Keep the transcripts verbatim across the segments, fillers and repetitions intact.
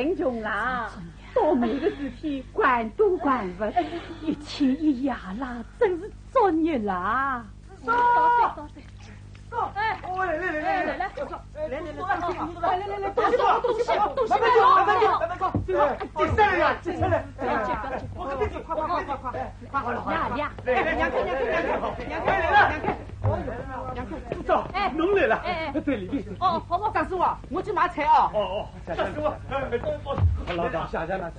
贫穷啦，倒霉个事体管东管西，一天一夜啦，真是作孽啦。叔叔，叔叔，哎，哦，来来来来来来来来来来来，东西，东西，东西，慢慢叫，慢慢叫，慢慢叫，慢慢叫，哎，急煞了呀，急煞了，哎，快快快快快快，快好了好了，呀呀，来来，让开让开让开让开让开让开，叔叔，哎，侬来了，哎哎，在里面。哦，好好，张师傅，我去买菜啊。哦哦，张师傅，哎，等我，老大，下下那下。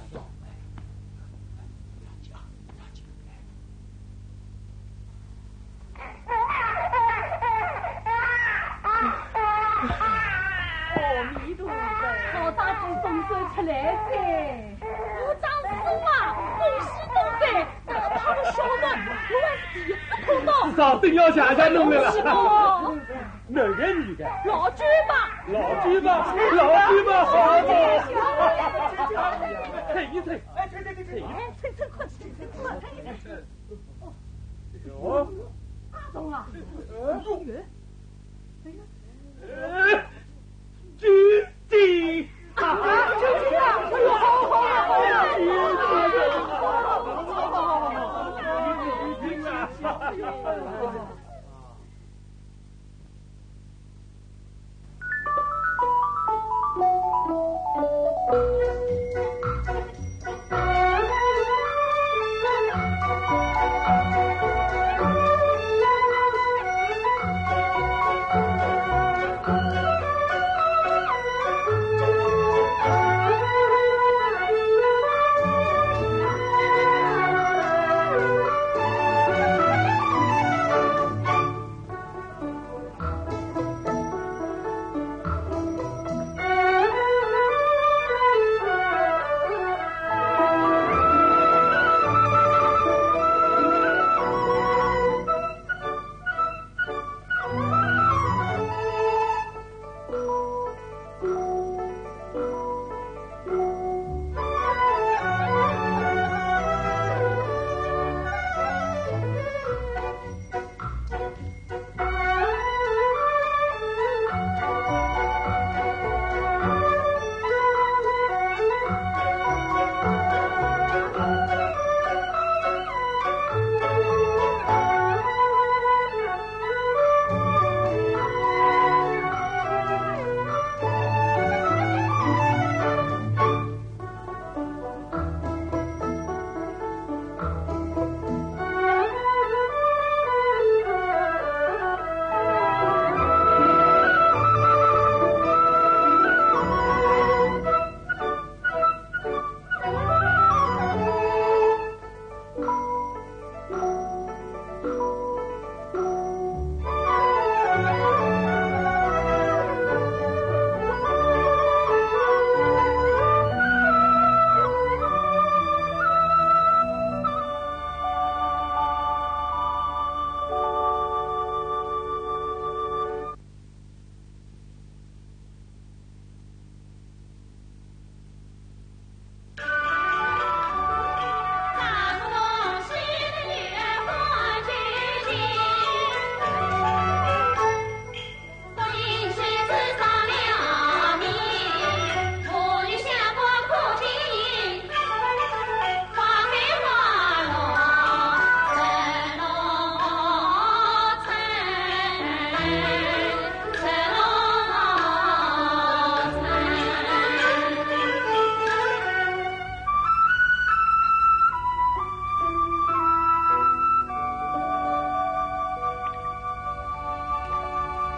阿弥陀佛，老大从中间出来哉。我张师傅啊，恭喜恭喜，这个胖小子，我还是第一次看到。至少真要谢谢侬了。恭喜哦。男的女的？老舅妈。老舅妈，老舅妈，好。退一退，退一退。哎，退退退退，哎，退退快，退退快，退一退。哟。大众啊。哟。 哎呀，哎，九弟啊，九弟啊，哎呦，好好好好，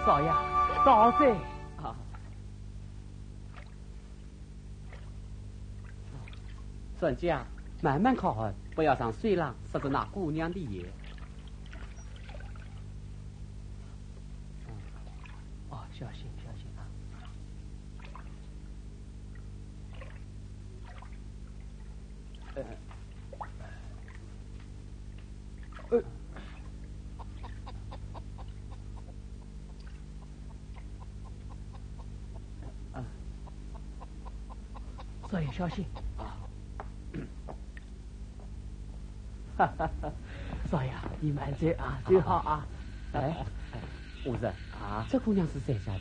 少爷，到哉。啊。 小姐啊，慢慢靠岸，不要让水浪湿着那姑娘的鞋。哦，小心，小心啊！呃，呃。 少爷小心。啊。哈哈哈，少爷，你慢走啊，走好啊。哎，武生啊，这姑娘是谁家的？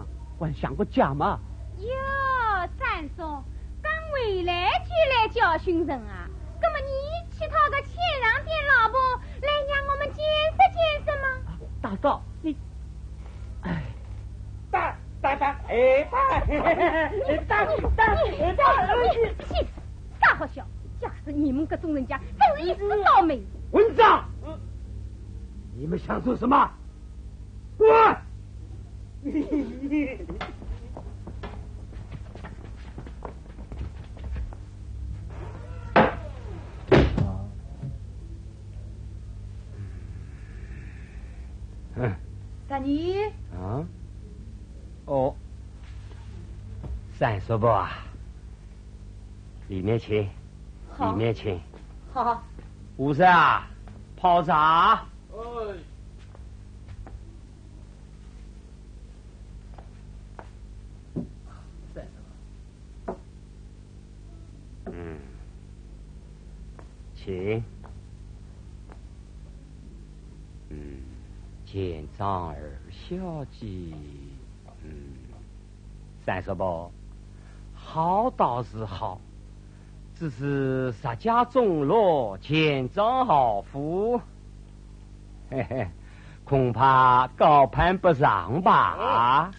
啊，还想个家嘛？哟，三叔，刚回来就来教训人啊？那么你娶讨个钱塘店老婆来让我们见识见识嘛？大嫂，你，哎，大大大，哎大，哎大大哎大，哎，啥好笑？假使你们这种人家，真是一世倒霉。混账！你们想做什么？ 滚！啥人？啊？哦，三叔伯啊，里面请，里面请。好。武生啊，泡茶。哎。请。嗯，见张二小姐。嗯，三叔伯，好倒是好，只是石家钟落，见张豪富，嘿嘿，恐怕高攀不上吧？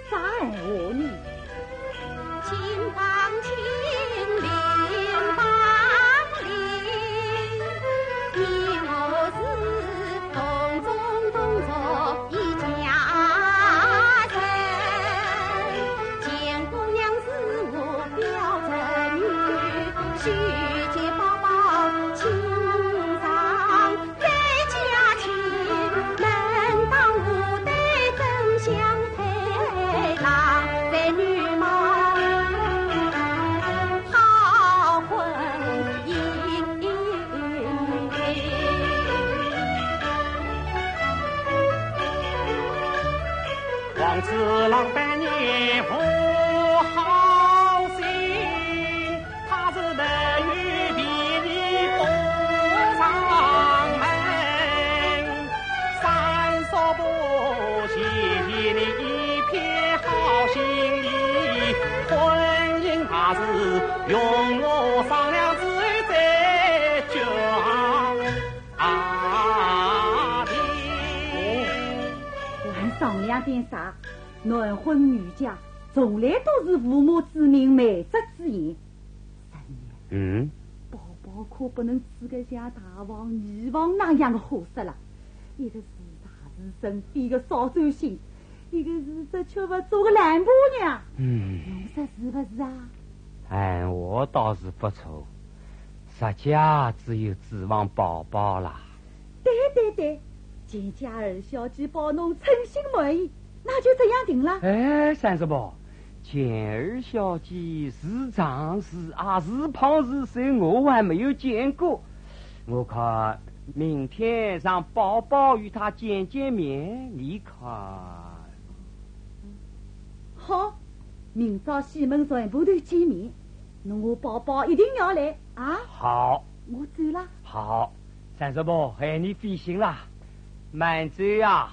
啥闲话呢？哦，还商量点啥？男婚女嫁，从来都是父母之命，媒妁之言。三娘，嗯？宝宝可不能娶个像大房、二房那样的货色了。一个是大书生，比个少走心，一个是只吃不足个烂婆娘。嗯。侬说是不是啊？哎，我倒是不错，石家只有指望宝宝啦。对对对，见张二小姐保侬称心满意，那就这样定了。哎，三叔伯，见二小姐是长是矮是胖是瘦，我还没有见过。我看明天让宝宝与她见见面，你看。好，明朝西门船铺头见面，侬我宝宝一定要来啊！好。我走了。好。 三叔伯，害你费心啦，慢走呀。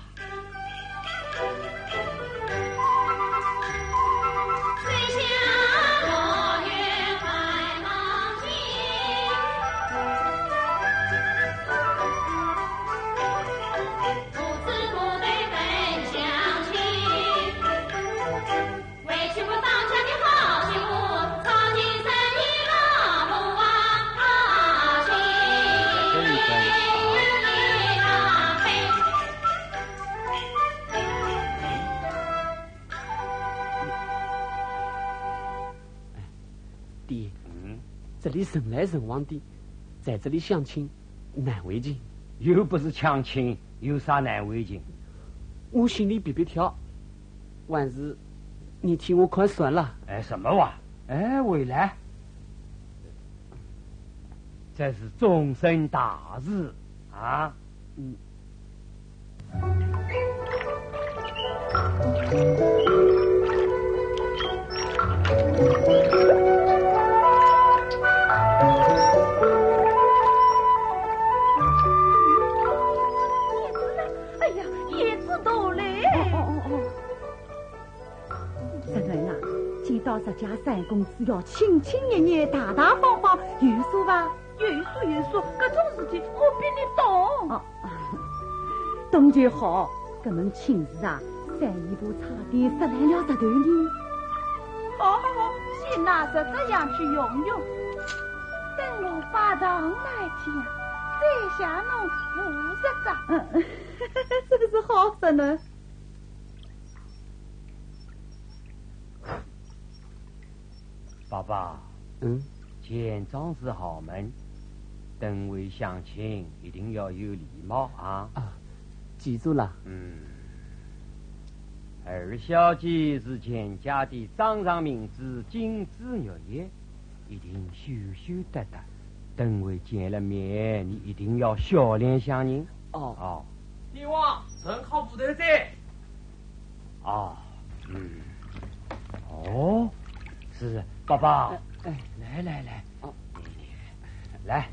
爹，嗯？这里人来人往的，在这里相亲， 难为情。又不是抢亲，有啥难为情？我心里别别跳，还是你替我看算了。哎，什么话？哎，回来，这是终身大事啊。嗯。 哎呀，胭脂到嘞。哦，哦，哦，哦。侄儿啊，见到石家三公子要亲亲热热、大大方方，有数伐？有数，有数，搿种事体我比你懂。哦，懂就好。搿门亲事啊，三姨婆差点杀烂了舌头呢。好，好，好，先拿十只羊去用用，等我拜堂那一天，再谢侬五十只。嗯，这个是好说呢。 爸爸，嗯？见张是好门，等会相亲一定要有礼貌啊。啊，记住了。嗯，二小姐是钱家的掌上明珠，金枝玉叶，一定羞羞答答。等会见了面，你一定要笑脸相迎。哦。哦。 爹王，人靠屋头哉。哦，嗯。哦，是，爸爸。哎，哎。来，来，来。哦。来。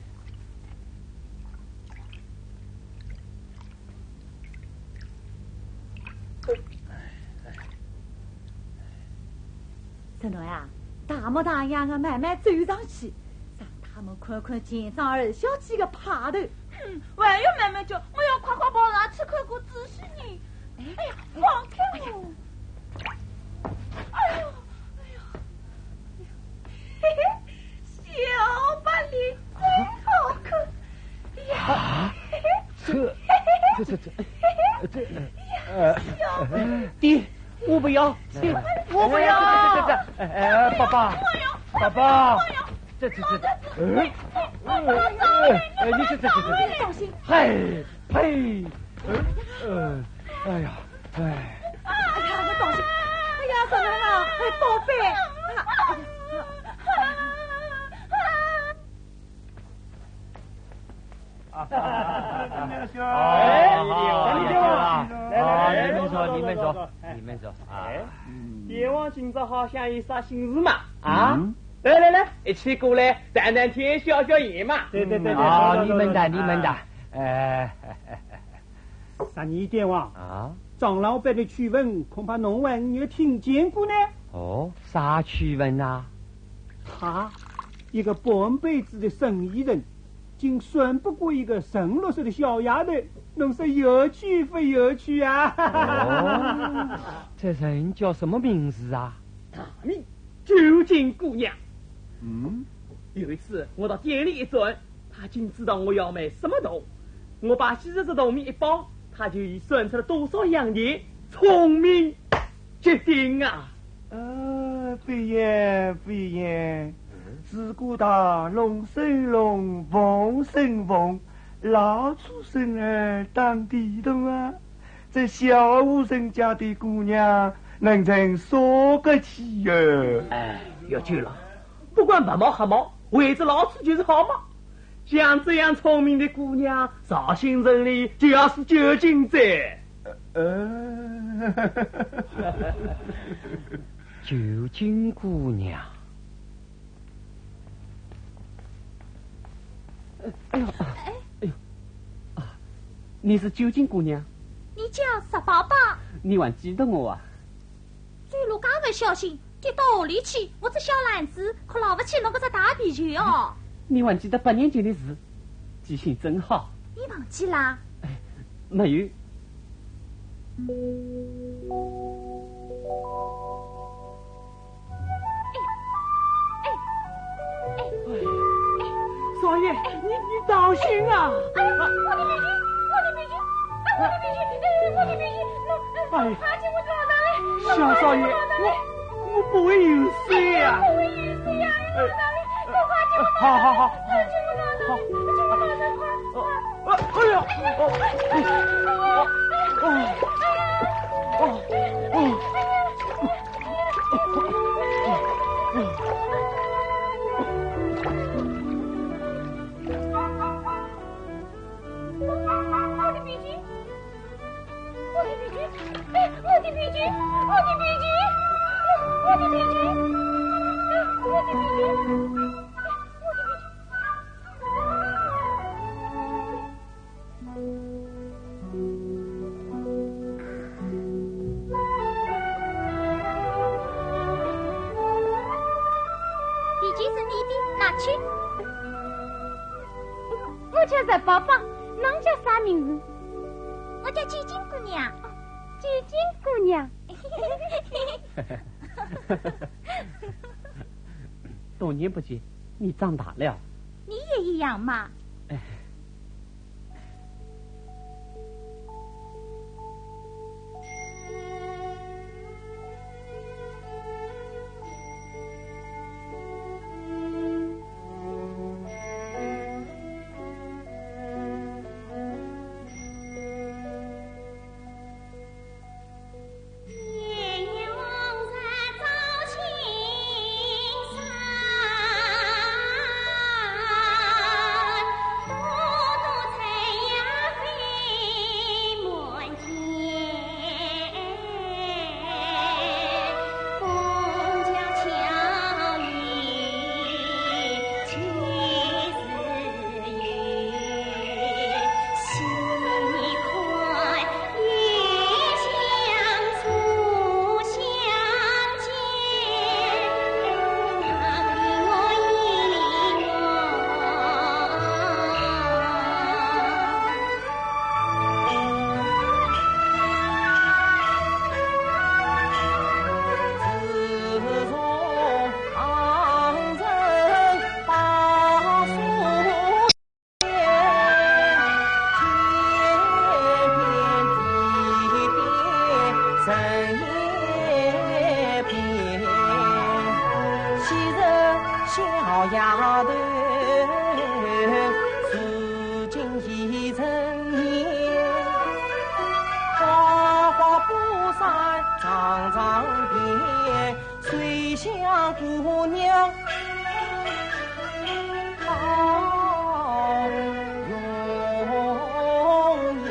侬呀，大模大样的慢慢走上去，让他们看看见长二小姐的派头。嗯，还要慢慢叫，我要快快跑上去看个仔细呢。哎呀，放开我！哎呦，哎呦，嘿嘿，小白脸真好看。呀，啊，这，这，这，这，这，呃，爹，我不要，爹，我不要。这，这，这，这，哎，爸爸，爸爸，这，这，这，这，呃，呃，呃，你这，这，这，这，这，当心。嗨，呸，呃，呃，哎呀，哎。哎呀，这东西，哎呀，怎么了？哎，宝贝，啊，啊，啊。 啊，好，好，好，好，来，来，来，你们坐，你们坐，你们坐啊。哎，阎王今朝好像有啥心事嘛？啊？嗯。来，来，来，一起过来谈谈天，消消言嘛。对，对，对，对，啊，坐，坐，你们谈，坐，坐。你们谈。哎。啥，你爹王？啊？张老板的趣闻，恐怕侬还没有听见过呢。哦，啥趣闻啊？ 他，一个半辈子的生意人，竟算不过一个十六岁的小丫头，侬说有趣不有趣啊？哦，这人叫什么名字啊？大名九金姑娘。嗯？有一次我到店里一转，她竟知道我要买什么铜，我把几十只铜钿一报，她就已算出了多少洋钿，聪明 绝顶啊！呃，不然，不然，自古大龙生龙，凤生凤，老鼠生儿当地动啊。这小户人家的姑娘，能成啥个气哟？哎，有趣了，不管白毛黑毛，为只老鼠就是好嘛。像这样聪明的姑娘，绍兴城里就要数九金哉。 呃，九金姑娘。哎呦，哎呦，啊，你是九金姑娘？你叫啥宝宝？你还记得我啊？走路介勿小心， 跌到河里去，我只小篮子可捞勿起侬搿只大皮球哦。你还记得八年前的事，记性真好。你忘记啦？哎，没有。哎，哎，哎，哎，少爷，哎，你，你当心啊！哎呀，我的皮球，我的皮球，哎，我的皮球，哎，我的皮球，侬，哎，哎，快给我捞上来！ 小少爷，我，我不会有事呀。不会有事呀，哎，好，好，好，好。快去不到那里，快去不到那里，快，快。哎呀，哦，哦，哦，哦。我的皮筋，我的皮筋，哎，我的皮筋，我的皮筋，我的皮筋，哎，我的皮筋，哎，我的皮筋。皮筋是你的，拿去。 我叫石宝宝，侬叫啥名字？我叫九金姑娘。哦，九金姑娘。多年不见，你长大了。你也一样嘛。哎。丫头，如今已成年，花花布衫常常变，谁像姑娘好容颜。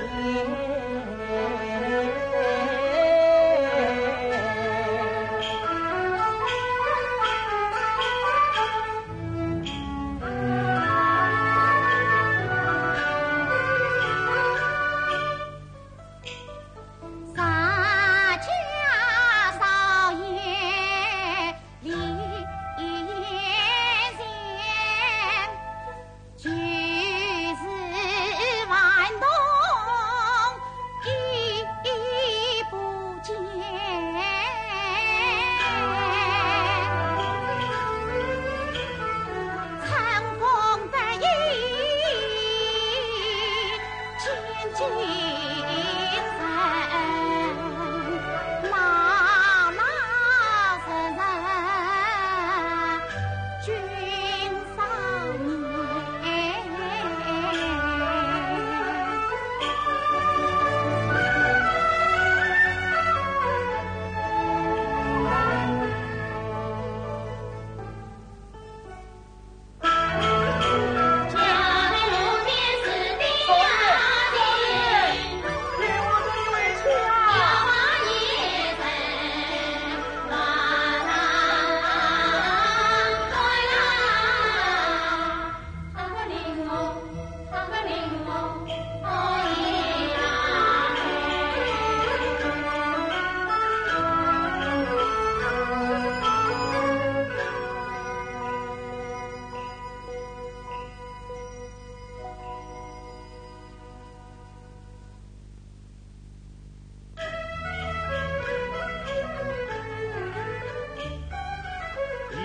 一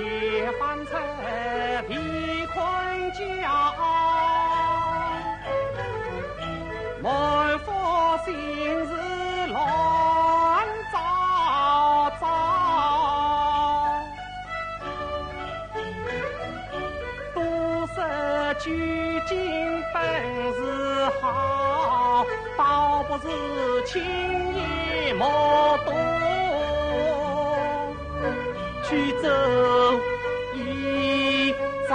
夜翻出乾坤家，满腹心事乱糟糟。 都说取经本是好，倒不如轻言莫动，去走一遭。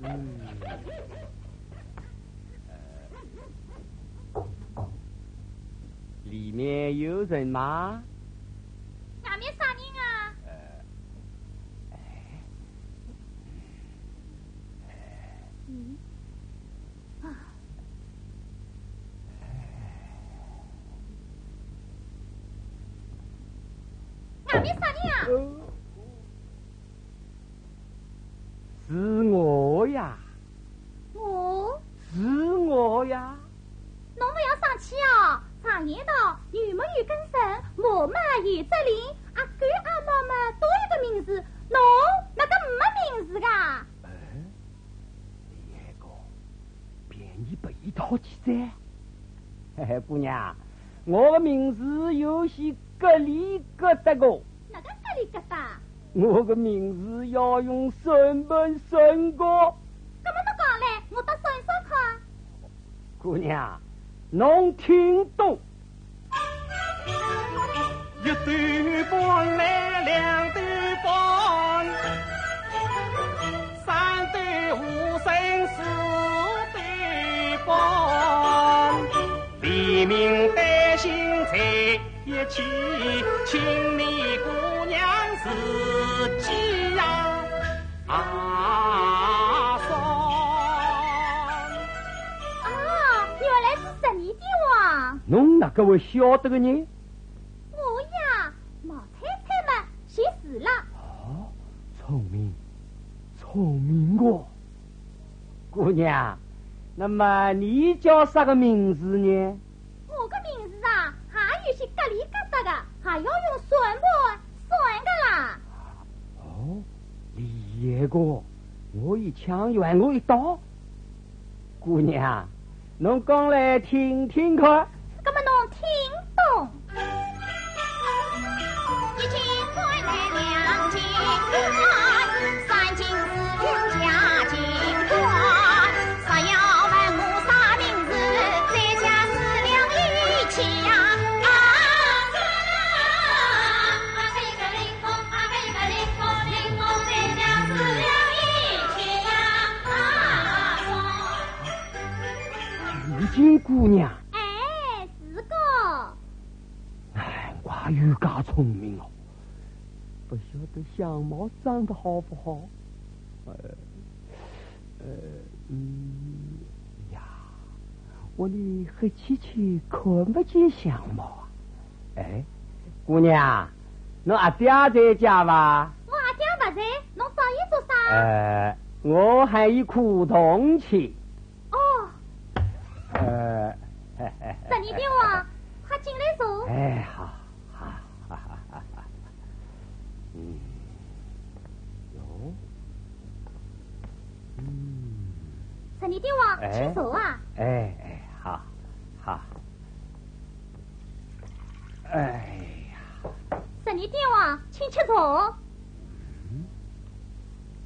嗯。呃，里面有人吗？外面啥人啊？呃，哎，嗯。 啊。外面啥人啊？呃，是我呀。我？是我呀。侬勿要生气哦，常言道，女嘛有根绳，马嘛有只翎，阿狗阿猫嘛都有个名字，侬哪个没名字噶？哎，厉害个。 便宜拨伊讨去噻。嘿嘿，姑娘，我的名字有些咯里咯搭个。哪个咯里咯搭？我的名字要用算盘算个。搿么侬讲嘞，我搭算算看。姑娘，侬听懂。 一对半来两对半，三对五升四对半，黎明丹心在一起，请你姑娘自己呀，啊，算。啊，原来是十二点哇。侬哪搿位晓得个呢？我呀，毛猜猜嘛，就是了。哦，聪明，聪明个。姑娘，那么你叫啥个名字呢？我个名字啊，还有些隔里隔搭个，还要用算盘算个啦。哦，厉害个，我一腔远我一刀。 姑娘，侬讲来听听看。那么侬听懂。一斤三两两斤半，三斤四两价斤半，啥要问我啥名字，再加四两银钱呀。啊，四两，啊，这个零工，啊，这个零工，零工再加四两银钱呀。 啊，九斤姑娘。哎，是个。难怪有介聪明哦，不晓得相貌长得好不好。呃，呃，嗯，呀，屋里黑漆漆，看不见相貌啊。哎，姑娘，侬阿爹在家伐？我阿爹勿在，侬找伊做啥？呃，我喊伊苦铜去。 哦。呃，十二点哇，快进来坐。哎，好，好，好，好，好，好。嗯，哟，嗯，十二点哇，哎，请坐啊。哎，哎，好，好。哎呀。十二点哇，请吃茶。嗯。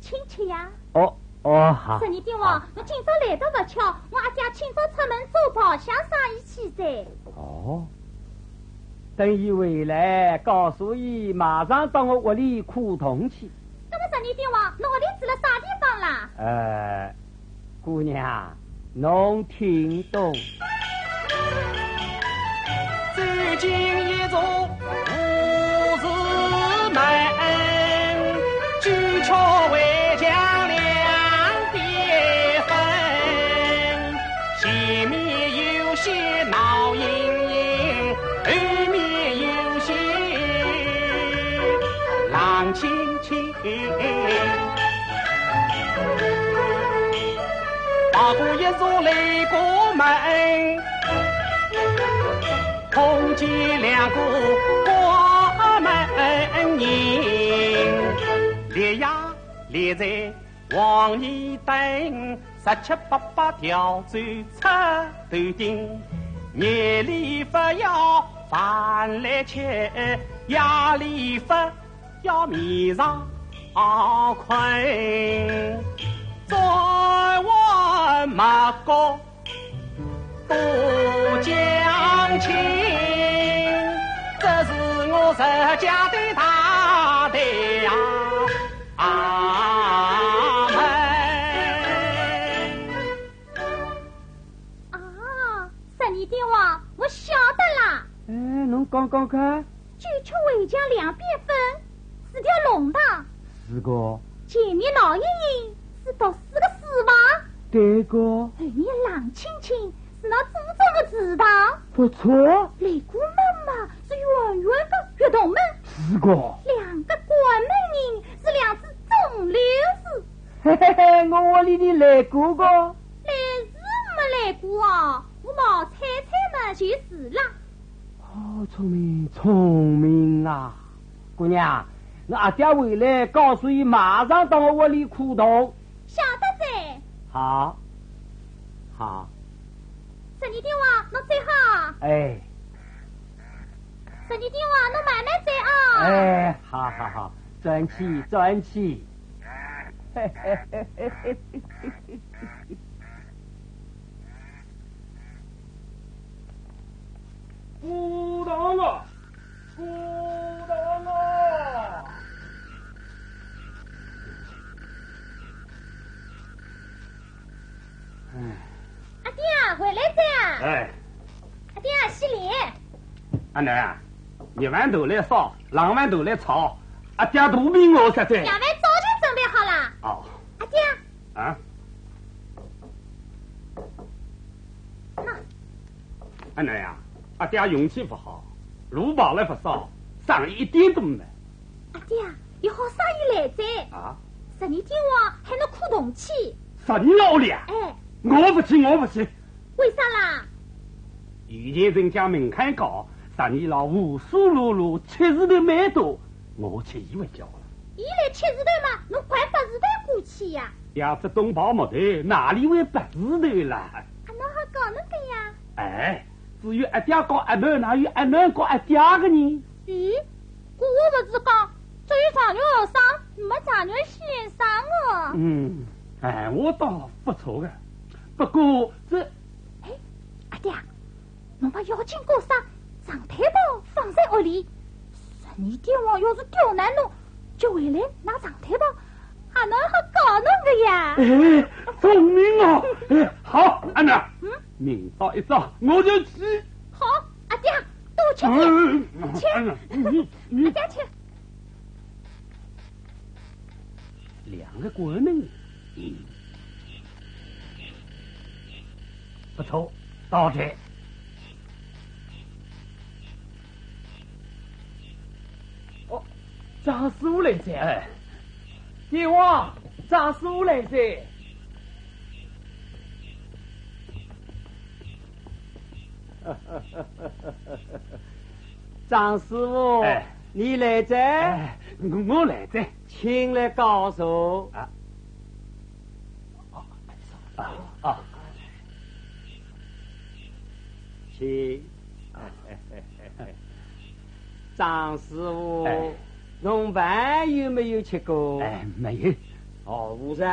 请吃呀。哦， 哦，好。十二点哇，好。侬今朝来得勿巧，我阿爹清早出门做跑相生意去哉。哦，等伊回来，告诉伊马上到我屋里苦铜去。那么十二点哇，侬屋里住了啥地方啦？呃，姑娘，侬听懂。 走进一座无字门，朱雀围墙两边分，前面有些闹盈盈，后面有些冷清清。 踏过一座楼阁门，碰见两个过门人，立呀立在望里等，十七八八条走出头顶，眼泪勿要泛来吃，夜里勿 要迷上困，昨晚没过多讲情，这是我自家的大队呀。阿门。 啊，十二点哇，我晓得啦。哎，侬讲讲看。朱雀围墙两边分，是条弄堂。是个。前面闹盈盈，是读书个书房。对个。后面冷清清，是拿猪种个池塘。不错。楼阁门嘛，是圆圆个月洞门。是个。两个关门人，是两只钟楼子。嘿嘿嘿，我屋里的来过个。 来是没来过啊，我毛猜猜嘛就是啦。哦，聪明，聪明啊。姑娘，侬阿爹回来，告诉伊马上到我屋里苦铜。晓得哉。好，好。十二点哇，侬走好啊。哎。十二点哇，侬慢慢走啊。哎，好，好，好，转去，转去。 苦铜啊，苦铜啊！哎。阿爹，回来哉啊！哎。阿爹，洗脸。阿囡啊，热饭头来烧，冷饭头来炒，阿爹肚皮饿煞哉。夜饭早就准备好了。哦。阿爹。啊？那。阿囡啊，阿爹运气勿好，路跑了勿少，生意一点都没。阿爹，有好生意来哉。啊？十二点王喊侬看铜器。十二老里啊？哎。我勿去，我勿去。为啥啦？以前人家门槛高，十二老无数碌碌，吃字头蛮多，我吃伊勿叫了。伊来吃字头嘛，侬掼八字头过去呀。呀，这东跑木头，哪里会八字头啦？啊，侬好讲侬个呀。哎， 只有阿爹告阿囡，哪有阿囡告阿爹个呢？咦，搿我勿是讲，只有状元后生，没状元先生哦。嗯，哎，我倒勿错个，不过这……哎，阿爹，侬把要紧过啥？状元宝放在屋里，十二点王要是刁难侬，就回来拿状元宝，阿囡好告侬个呀。哎，聪明哦！哎，好，阿囡，嗯？明朝一早我就去。 好，阿爹，多吃点，嗯，吃，嗯，嗯，嗯。阿爹吃。两个官人，嗯，不错，到这。哦，张师傅来哉。哎。 爹王，张师傅来哉。张师傅，哎。你来哉？哎，我来哉。请来告座。啊。啊，啊。请。 张师傅，哎。侬饭有没有吃过？哎，没有。哦，武生，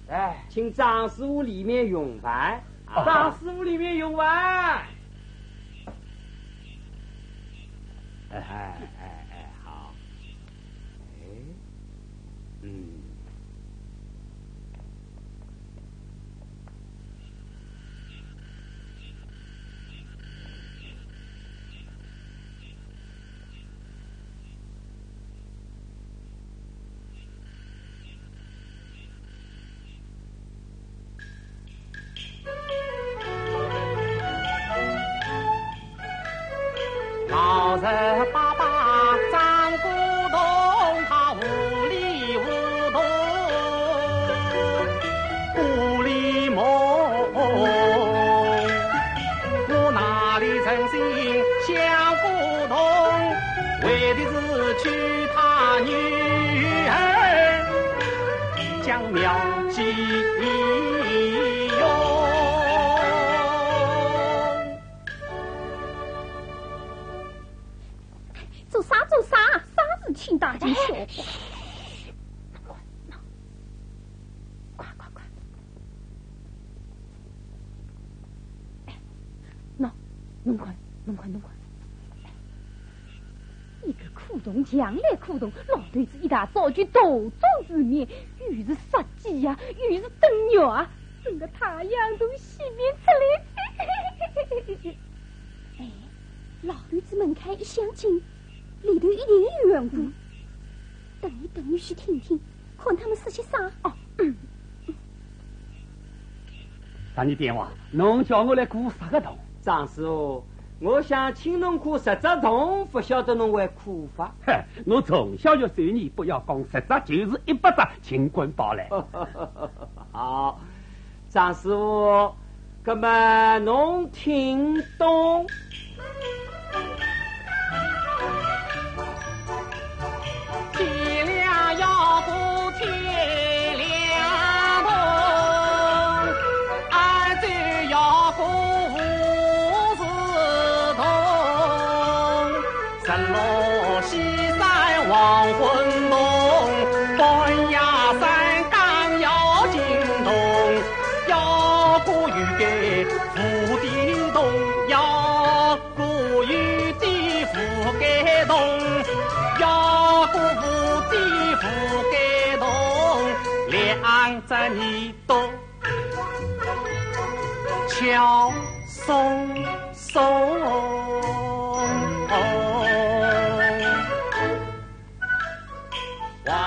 哎。请张师傅里面用饭。啊。张师傅里面用饭。哎，哎，哎，好。哎，嗯。 老实巴巴张古董，他糊里糊涂，糊里摸摸。我哪里存心想古董，为的是娶她女儿，将妙计用。 做啥做啥？啥事体大惊小怪？哎，嘘，快快快！哎，喏，侬看，侬看，侬看。 一个苦童，两个苦童，老头子一大早就大众市面，又是杀鸡呀，又是炖肉啊，整个太阳都西面出来。哎，老头子门槛一向紧，里头一定有缘故。嗯。等一等，我去听听， 看他们说些啥。哦，嗯。啥人电话？侬叫我来过十个洞。张师傅，我想请侬过十只洞，不晓得侬会过伐？嘿，我从小就受你不要讲十只就是一百只，尽管报来。好，张师傅， 葛么侬听懂？天亮要过天亮洞，晏晝要过午时洞。 日落西山黄昏洞，半夜三更要惊动，要过有个无底洞，要过有个无底洞，要过无底无底洞，两只耳朵 敲松松。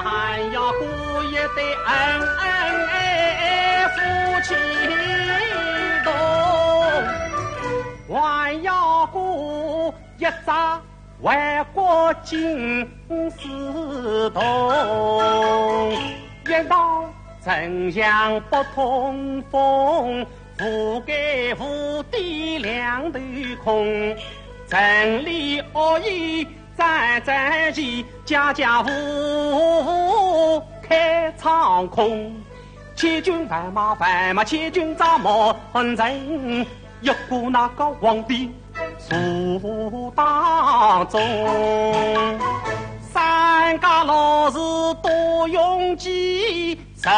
还要过一对恩恩爱爱夫妻洞，还要过一只万国金丝铜，一道丞相不通风，覆盖无地两头空。城里恶意在在前，家家户户开仓空。千军万马，万马千军扎满城，一个那个皇帝 坐当中。三家六户多拥挤，十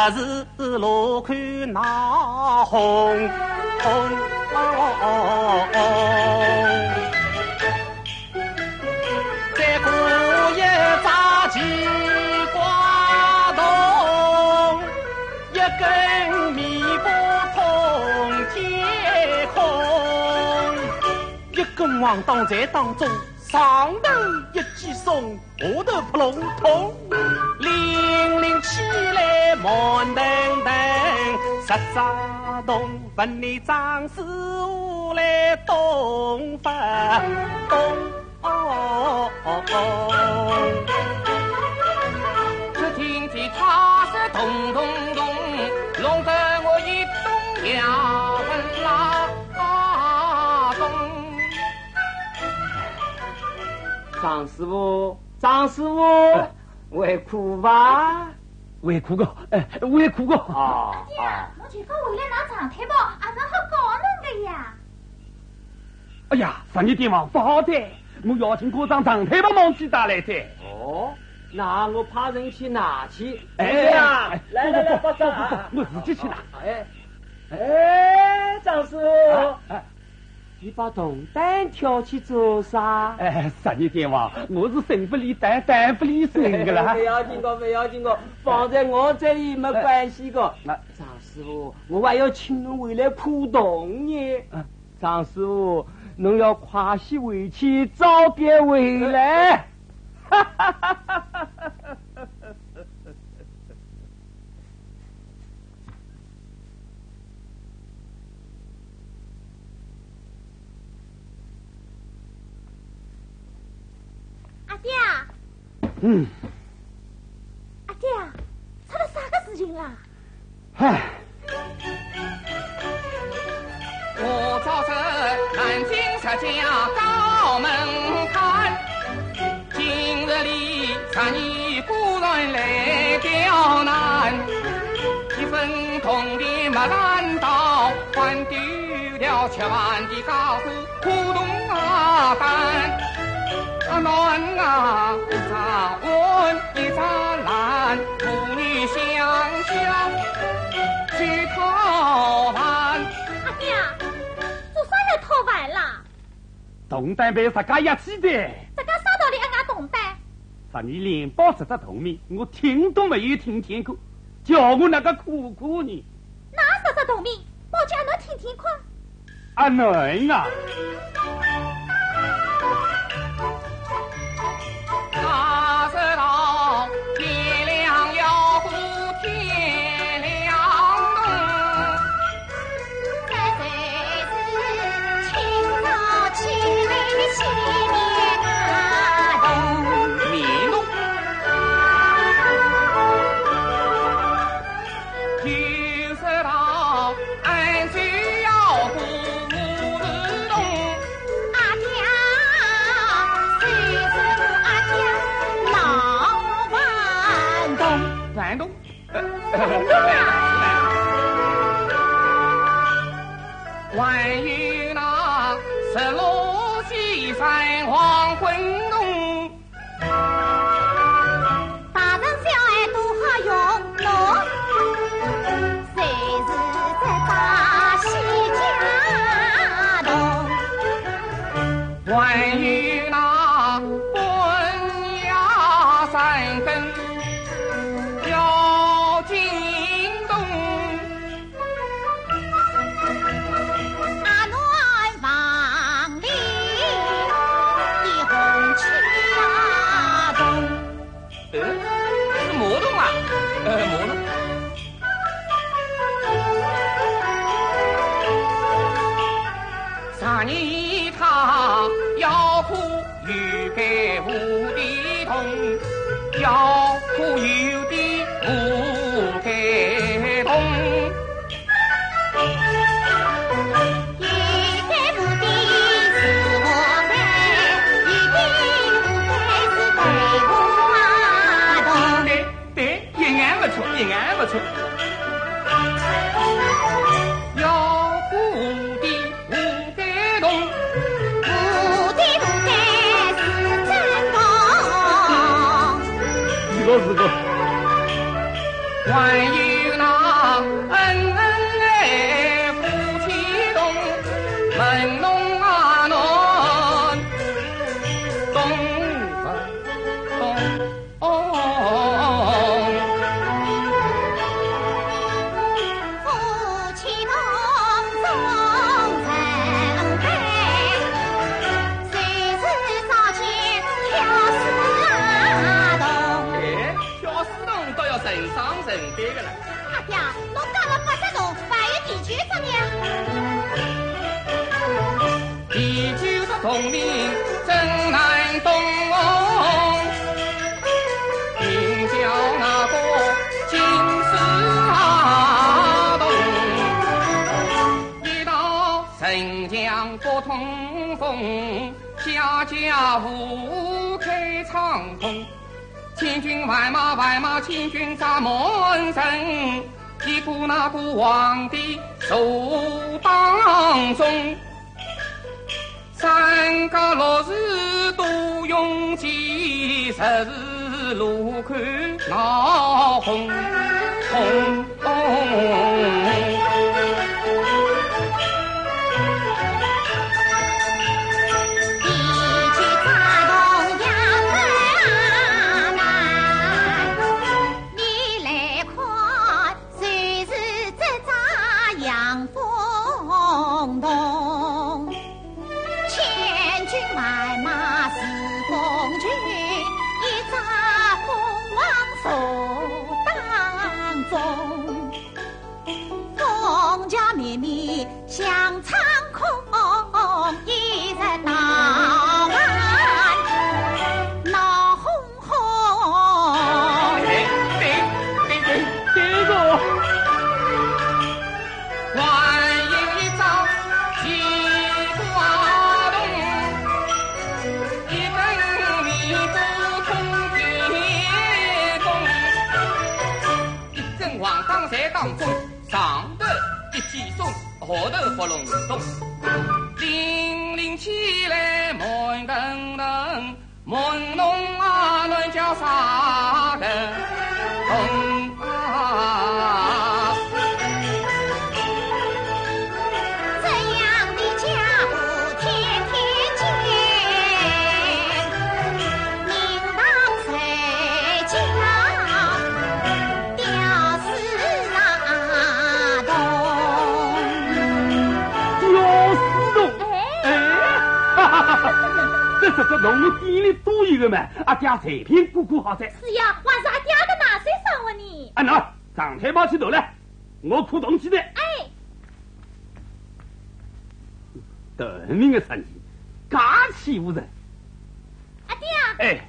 字路口闹哄哄。再过一只西瓜筒，一根尾巴通天空。 一根横档在当中，上头一记松，下头扑隆咚，零零起来慢腾腾，十只铜问你张师傅来动勿动？哦哦哦哦。只听见他说咚咚咚，弄得我一动也勿拉动。 张师傅，张师傅，哎。会哭伐？会哭个，哎，会哭个。啊，啊。侬就讲回来拿长腿包，阿是好搞侬个呀？哎呀，十二点房勿好的，我邀请过张长腿包忘记带来的。哦，那我派人去拿去。哎，哎呀，哎，来来来，不不不，马上啊。不不不，我自己去拿。哎，哎，张师傅。哎，哎。 你把铜钿挑去做啥？哎，十二点房，我是省勿离担，担勿离省个啦。勿要紧个，勿要紧个，放在我这里没关系个。哎，那张师傅，我还要请侬回来看铜呢。嗯。张师傅，侬要快些回去，早点回来。 阿爹啊，嗯。阿爹啊，出了啥个事情啦？唉。我早知南京石家高门槛，今日里十二个人来刁难，一分铜钿没赚到，还丢掉吃饭的家伙。 苦痛啊担，啊，暖啊一只碗一只篮，妇女想想去讨饭。阿爹啊，做啥要讨饭啦？铜钿被自家压死的。自家啥道理还挨铜钿？十二连报十只铜钿，我听都没有听见过，叫我哪个看看呢？哪十只铜钿？ 报给阿囡听听看。阿囡啊！还有那十六西山黄昏洞。 大人小孩都好用，侬才是这大西家童。还有那半夜三更要进洞。要可有的无该动。有该无的是无该，有的无该是对无动。对，对，一眼勿错，一眼勿错。要可无的 无该动，无的无该是真动。是个，是个。还有那恩恩爱夫妻动，问侬啊侬懂勿懂？ 哦。夫妻同中人配，谁是早见挑事啊动？哎，挑事动倒要成双成对个了。阿爹，侬讲了八十动，还有第九只呢。 第九只动名真难懂，名叫那个金丝动。一到城墙不通风，家家户户开窗通。 千军万马，万马千军扎满城，一个那个皇帝坐当中。三家六户都拥挤，十字路口闹哄哄。 千军万马似风群，一扎凤凰坐当中。凤驾绵绵响苍空，一日到晚闹哄哄。哎，对，对，对，对个。 还有一只西瓜桶，一根尾巴通天宫，一根横当在当中，上头一记钟，下头活隆咚，叮铃起来慢腾腾。 问侬啊，侬叫啥个东啊？这样的家伙天天见，名堂谁家？ 吊死啊动。吊死动？哎。哎，哈哈哈哈，这这这动物店里多一个嘛，阿爹随便过过好哉。是呀，还是阿爹个拿手生活呢。啊，喏，上台跑起头来，我看动气的。哎。得人命的生意，假欺负人。 阿爹。哎，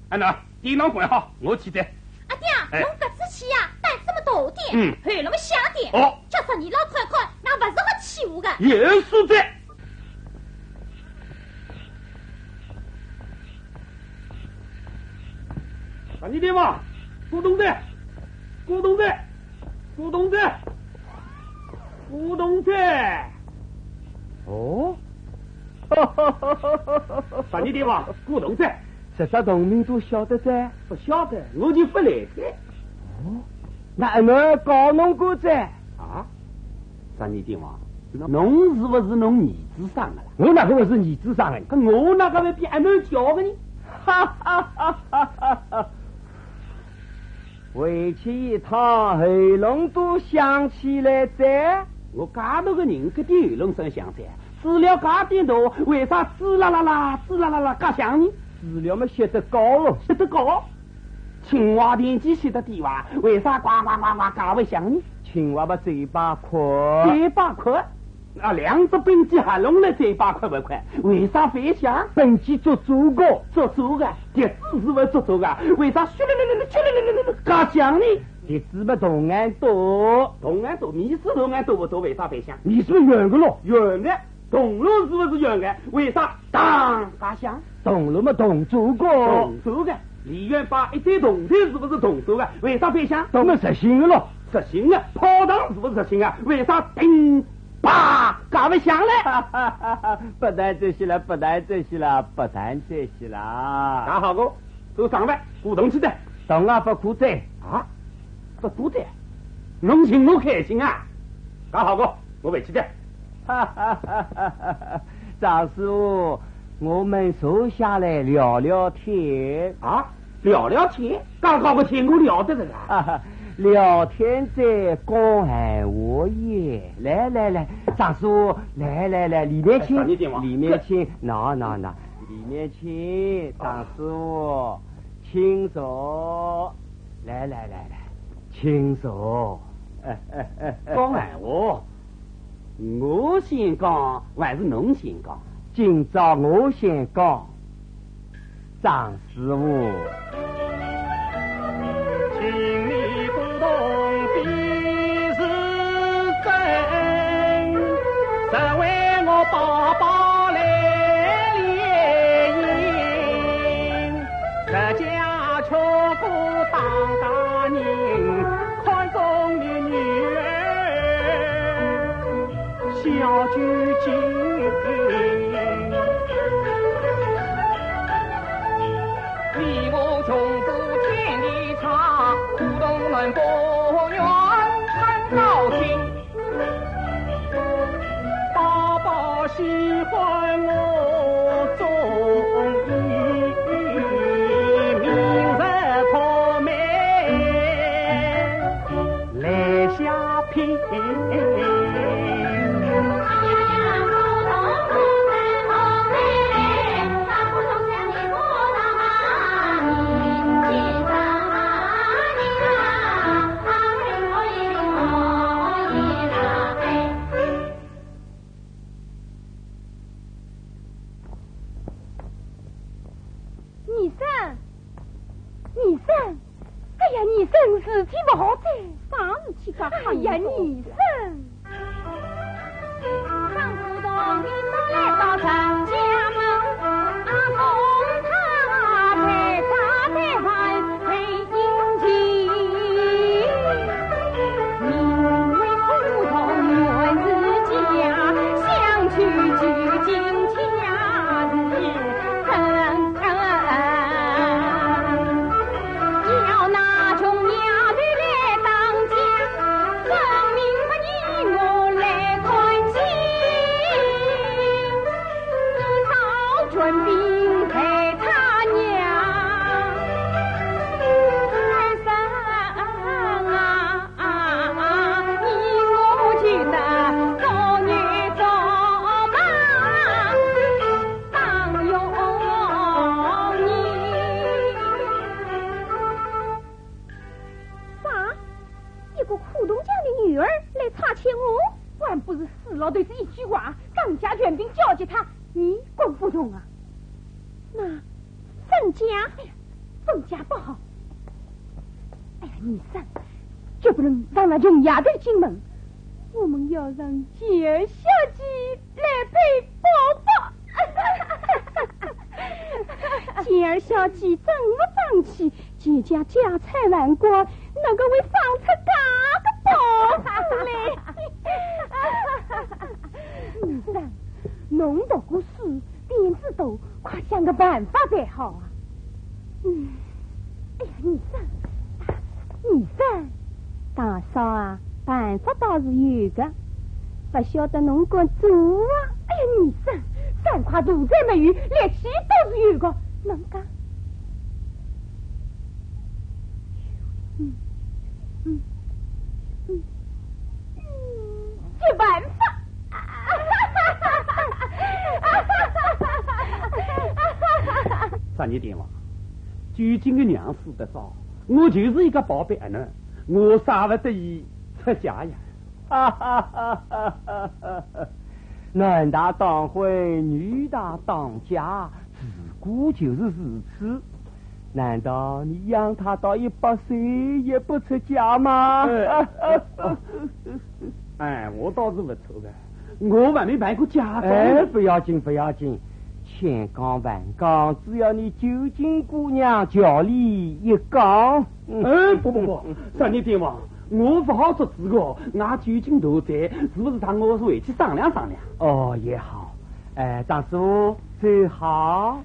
啊喏，地浪滚好，我去的。阿爹，哎。侬搿次去呀，胆子么大点，嗯。喉咙么响点，哦。叫十二老看看，那勿是好欺负个。也是的。啊，你爹妈，过冬的，过冬的。 古董仔，古董仔。哦？啥人地方？古董仔。实在农民都晓得哉。勿晓得，我就勿来哉。哦？那俺们搞农个仔。啊？啥人地方？侬是勿是侬儿子生个啦？我哪个勿是儿子生个？搿我哪个会比俺们小个呢？哈哈哈哈哈哈！ 回去一趟，喉咙都响起来哉。我介大个人，搿点喉咙声响哉，治疗介点大，为啥吱啦啦啦，吱啦啦啦，介响呢？治疗么歇得高咯。歇得高？清华电器歇得低哇，为啥呱呱呱呱介会响呢？清华么嘴巴阔。嘴巴阔？啊，两只本钳合拢了才一百块勿块，为啥勿响？本钳做做个。做做个，笛子是勿是做做个？为啥咻哩哩哩哩，咻哩哩哩哩哩，介响呢？笛子嘛铜钳多。铜钳多，米是铜钳多勿多？为啥勿响？米是圆个咯。圆个，铜锣是勿是圆个？为啥当介响？铜锣嘛铜做个。铜做个，梨园摆一堆铜钳是勿是铜做个？为啥勿响？铜嘛实心个咯。实心个，炮仗是勿是实心个？为啥叮 啪，介勿响嘞。勿谈这些了，勿谈这些了，勿谈这些了。介好个，做生活，鼓动起来。当然勿可以。啊，勿可以？侬寻我开心啊？介好个，我回去的。张师傅，我们坐下来聊聊天。啊？ 聊聊天，介好个天，我聊得着啊？哈哈，聊天者讲闲话也。来来来，张师傅，来来来，里面请，哎，张师傅。里面请，喏喏喏，里面请，张师傅，请坐。来来来来，请坐。讲闲话，我先讲还是侬先讲？今朝我先讲。 张师傅。情理不同必是真，只为我爸爸来联姻，自家吃苦当大人，看中的女儿 小九斤。你我穷途千里长，苦痛人不愿很高兴。爸爸喜欢我中意，明日可美来下 二生，二生，哎呀，二生，事体勿好哉。啥事体介吓人？哎呀，二生。啥？一个苦铜匠的女儿来差遣我？还不是死老头子一句话，张家全凭交给他，你管不动啊？那分家？哎呀，分家不好。哎呀，二生，绝不能让那穷丫头进门。我们要让金儿小姐来陪爸爸。金儿小姐真不争气， 全家家财万贯，哪个会生出介个宝贝来？二生，侬读过书，胆子大，快想个办法才好啊。嗯，哎呀，二生，二生，大嫂啊，办法倒是有个，不晓得侬敢做啊？哎呀，二生，三块大柴没有，力气倒是有个，能干。 嗯，嗯，嗯，嗯，有办法。啥人？爹妈，究竟个娘死得早，我就是一个宝贝儿呢，我舍不得伊出家呀。哈哈哈哈哈哈！男大当婚，女大当嫁，自古就是如此。难道你养她到一百岁也不出嫁吗？哎，我倒是不错的，我还没办过嫁妆。哎，不要紧，不要紧，千讲万讲，只要你九斤姑娘叫你一讲。哎，不不不，三年天王，我不好做主个，俺九斤大哉，是不是让我回去商量商量？哦，也好。哎，张师傅，走好。